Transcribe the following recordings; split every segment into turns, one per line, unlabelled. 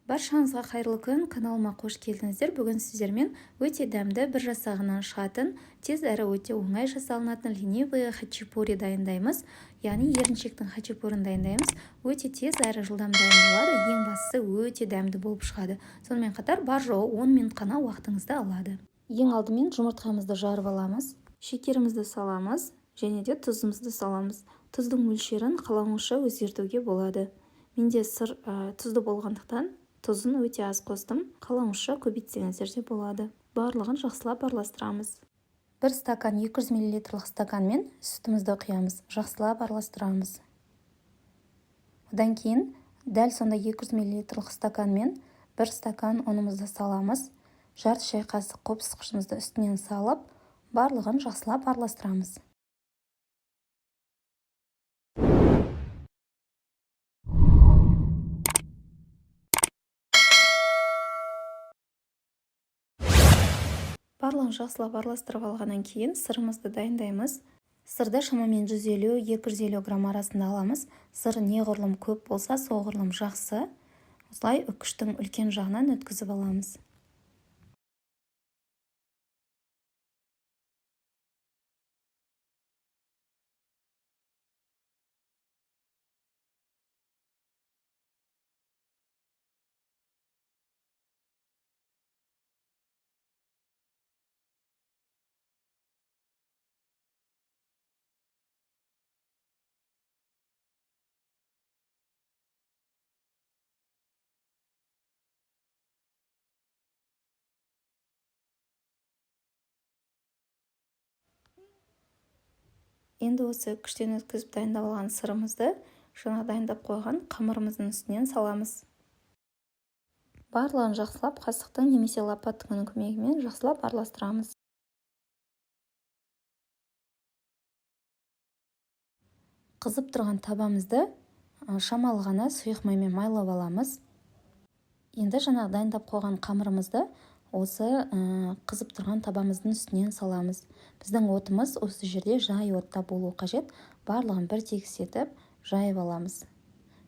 Баршаңызға қайырлы күн, каналыма қош келдіңіздер. Бүгін сіздермен өте дәмді, бір жасағынан шығатын, тез әрі өте оңай жасалынатын ленивые хачапури дайындаймыз. Яғни еріншектің хачапурин дайындаймыз. Өте тез әрі жылдам дайындалады. Ең бастысы, өте дәмді болып шығады. Сонымен қатар бар жоғы 10 минут қана уақытыңызды алады. Ең алдымен жұмыртқамызды жарып аламыз. Шекерімізді саламыз және де тұзымызды саламыз. Тұздың мөлшерін қалауыңызша өзгертуге болады. Менде сыр тұзды болғандықтан, тұзын өте аз қостым. Қалауыңызша көбейтсеңіздер де болады. Барлығын жақсылап араластырамыз. Бір стакан 200 миллилитрлік стаканмен сүтімізді құямыз, жақсылап араластырамыз. Одан кейін дәл сондай 200 миллилитрлік стаканмен бір стакан ұнымызды саламыз. Жарты шай қасық қопсытқышымызды үстінен салып, барлығын жақсылап араластырамыз. Барлығын жақсылап араластырып алғаннан кейін сырымызды дайындаймыз. Сырды шамамен 150-250 грамм арасында аламыз. Сыр неғұрлым көп болса, соғұрлым жақсы. Осылай үккіштің үлкен жағынан өткізіп аламыз. Енді осы үккіштен өткізіп дайындап алған сырымызды жаңа дайындап қойған қамырымыздың үстінен саламыз. Барлығын жақсылап қасықтың немесе лопатканың көмегімен жақсылап араластырамыз. Қызып тұрған табамызды шамалы ғана сұйық маймен майлап аламыз. Енді жаңағы дайындап қойған қамырымызды осы қызып тұрған табамыздың үстінен саламыз. Біздің отымыз осы жерде жай отта болу қажет. Барлығын бір тегіс етіп жайып аламыз.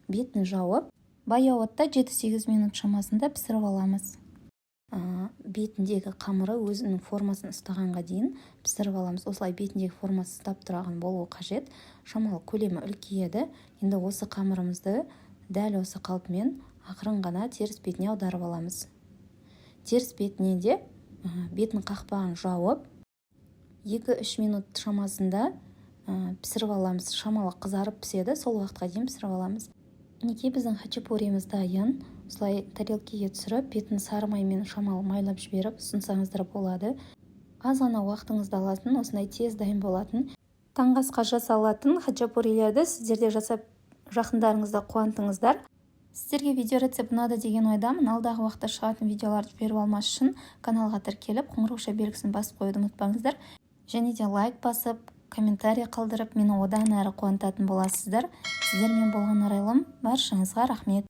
Бетін жауып, баяу отта 7-8 минут шамасында пісіріп аламыз. Бетіндегі қамыры өзінің формасын ұстағанға дейін пісіріп аламыз. Осылай бетіндегі формасы ұстап тұрған болуы қажет. Шамалы көлемі үлкейеді. Енді осы қамырымызды дәл осы қалпымен ақырын ғана теріс бетіне аударып аламыз. Теріс бетіне де бетін қақпағын жауып, 2-3 минут шамасында пісіріп аламыз. Шамалы қызарып піседі, сол уақытқа дейін пісіріп аламыз. Мінекей, біздің хачапуриміз дайын. Осылай тарелкеге түсіріп, бетін сары маймен шамалы майлап жіберіп ұсынсаңыздар болады. Аз ғана уақытыңызды алатын, осындай тез дайын болатын, таңғы асқа жасалатын хачапурилерді сіздер де жасап, жақындарыңызды қуантыңыздар. Сіздерге видео рецепт ұнады деген ойдамын. Алдағы уақытта шығатын видеоларды жіберіп алмас үшін каналға тіркеліп, қоңыраушаа белгісін басып қоюды ұмытпаңыздар. Және де лайк басып, комментарий қалдырып, мені одан әрі қуантатын боласыздар. Сіздермен болған Арайлым. Баршаңызға рахмет.